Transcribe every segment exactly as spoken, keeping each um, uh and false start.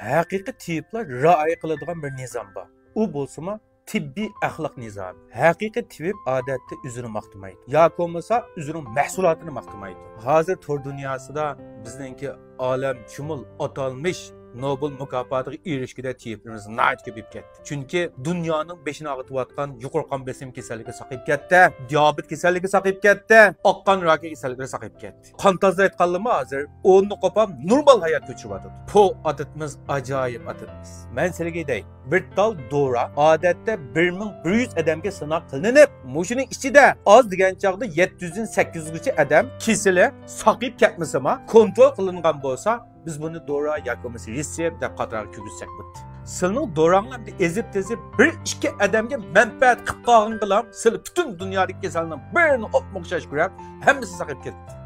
ھەقىقىي تېۋىپلار رىئايە قىلىدىغان بىر نىزام بار. ئۇ بولسىمۇ تېببىي ئەخلاق نىزامى. ھەقىقىي تېۋىپ ئادەتتە ئۆزىنى ماختىمايدۇ ياكى بولمىسا ئۆزىنىڭ مەھسۇلاتىنى ماختىمايدۇ. ھازىر تور دۇنياسىدا بىزنىڭكى ئالەم شۇمۇل ئاتالمىش نوبېل مۇكاپاتىغا ئېرىشكۈدەك تېۋىپلىرىمىز ناھايىتى كۆپىيىپ كەتتى. چۈنكى دۇنيانىڭ بېشىنى ئاغرىتىۋاتقان يۇقىرى قان بېسىم كېسەللىكى ساقىيىپ كەتتى، دىيابېت كېسەللىكى ساقىيىپ كەتتى، ئاق قان راكى كېسەللىكى ساقىيىپ كەتتى. قان تازىلايدىغانلىرىمۇ ھازىر ئورنىنى قوپاپ نورمال ھايات كۆچۈرۈۋاتىدۇ. پو ئادىتىمىز ئاجايىپ ئادىتىمىز. مەن سىلەرگە دەي، بىر تال دورا ئادەتتە بىر مىڭ بىر يۈز ئادەمگە سىناق قىلىنىپ، مۇشۇنىڭ ئىچىدە ئاز دېگەن چاغدا يەتتە يۈزدىن سەككىز يۈزگىچە ئادەم كېسىلى ساقىيىپ كەتمىسىمۇ، كونترول قىلىنغان بولسا، بىز بۇنى دورا ياكى بولمىسا رېتسېپت دەپ قاتارغا كىرگۈزسەك بولدى. سىلىنىڭ دوراڭلارنى ئېزىپ تېزىپ بىر ئىككى ئادەمگە مەنپەئەت قىلىپ قالغىنىغىلا سىلى پۈتۈن دۇنيادىكى كېسەلنىڭ بىرىنى ئوپمۇ ئوخشاش كۆرۈپ، ھەممىسى ساقىيىپ كەتتى.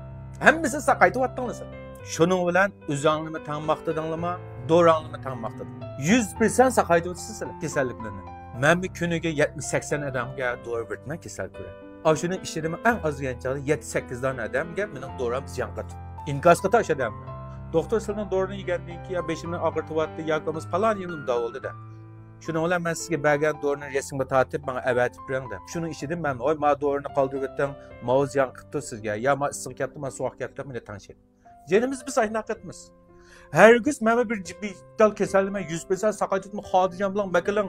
ھەممىسى ساقايتىۋاتتىڭلار سىلى. شۇنىڭ بىلەن ئۆزۈڭلارنى تەڭ ماختىدىڭلارمۇ، دوراڭلارنى تەڭ ماختىدىڭلار. يۈز پىرسەنت ساقايتىۋاتىسىز سىلى كېسەللىكلەرنى. مەنمۇ كۈنىگە يەتمىش سەكسەن ئادەمگە دورا بېرىمەن كېسەل كۆرۈپ. ئاشۇنىڭ ئىچىدىمۇ ئەڭ ئاز دېگەن چاغدا يەتتە سەككىز دانە ئادەمگە مېنىڭ دورام زىيان قىلىدۇ. ئىنكاس قىلىدۇ ئاشۇ ئادەملەر. دوختۇر سىلىنىڭ دورىنى يېگەندىن كېيىن يا بېشىمنى ئاغرىتىۋاتتى ياكى بولمىسا پالان يېرىمنى داۋالىدى دەپ. شۇنىڭ بىلەن مەن سىزگە بەرگەن دورىنى رەسىمگە تارتىپ ماڭا ئەۋەتىپ بېرىڭ دەپ. شۇنىڭ ئىچىدىن مەن ۋاي ما دورىنى قالدۇرۇۋېتىڭ، ماۋۇ زىيان قىپتۇ سىزگە يا ما ئىسسىق كەپتۇ ما سوغۇق كەپتۇ دەپ مېنى تەڭشەيدۇ. جېنىمىز بىز ئايناق كەتمىز. ھەرگىز مەنمۇ بىر جىبىتال كېسەللىمە يۈز پىرسەنت ساقايتىدىمۇ خاتىرجەم بولۇڭ مەكىلىڭ.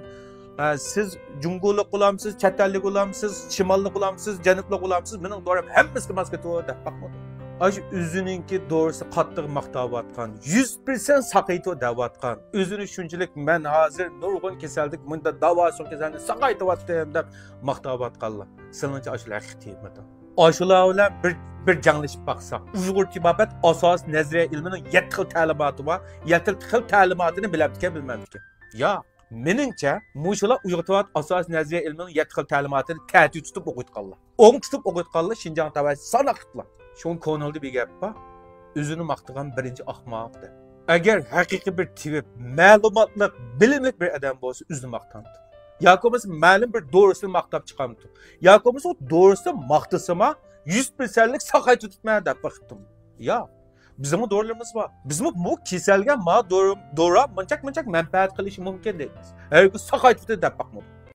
ئە، سىز جۇڭگولۇق بولامسىز، چەت ئەللىك بولامسىز، شىماللىق بولامسىز، جەنۇبلۇق بولامسىز، مېنىڭ دورام ھەممىسىگە ماس كېتىدۇ دەپ باقمىدى. ئاشۇ ئۆزىنىڭكى دورىسى قاتتىق ماختاۋاتقان، يۈز پىرسەنت ساقايتىدۇ دەۋاتقان، ئۆزىنى شۇنچىلىك مەن ھازىر نۇرغۇن كېسەلدىك مۇنداق داۋاسىز كېسەلنى ساقايتىۋاتتىم دەپ ماختاۋاتقانلار. سىلىڭچە ئاشۇلار ھەقىقىي تېۋىپمىدى؟ ئاشۇلار بىلەن بىر، بىر جەڭلىشىپ باقساق، ئۇيغۇر تېبابەت ئاساسىي نەزەرىيە ئىلمىنىڭ يەتتە خىل تەلىماتى بار، يەتتە خىل تەلىماتىنى بىلەمدىكەن، بىلمەمدىكەن؟ ياق. مېنىڭچە، مۇشۇلار ئۇيغۇر تېبابەت ئاساسىي نەزەرىيە ئىلمىنىڭ يەتتە خىل تەلىماتىنى تەتۈر تۇتۇپ ئوقۇيدىغانلار. ئوڭ تۇتۇپ ئوقۇيدىغانلار شىنجاڭ تەۋەسى ساناقلىقلا. شۇڭا كونىلدا بىر گەپ بار، ئۆزىنى ماختىغان بىرىنچى ئاخماق دەپ. ئەگەر ھەقىقىي بىر تېۋىپ، مەلۇماتلىق، بىلىملىك بىر ئادەم بولسا ئۆزىنى ماختامدۇ؟ ياكى بولمىسا مەلۇم بىر دورىسىنى ماختاپ چىقامدۇ؟ ياكى بولمىسا ئۇ دورىسىنى ماختىسىما يۈز پىرسەنتلىك ساقايتىۋېتىپمەن دەپ بېقىپتۇ؟ ياق. بىزنىڭمۇ دورىلىرىمىز بار. بىزمۇ بۇ كېسەلگە ما دورا، دورا مۇنچاق مۇنچاق مەنپەئەت قىلىشى مۇمكىن دەيمىز. ھەرگىز ساقايتىۋېتىدۇ دەپ باقمىدۇق.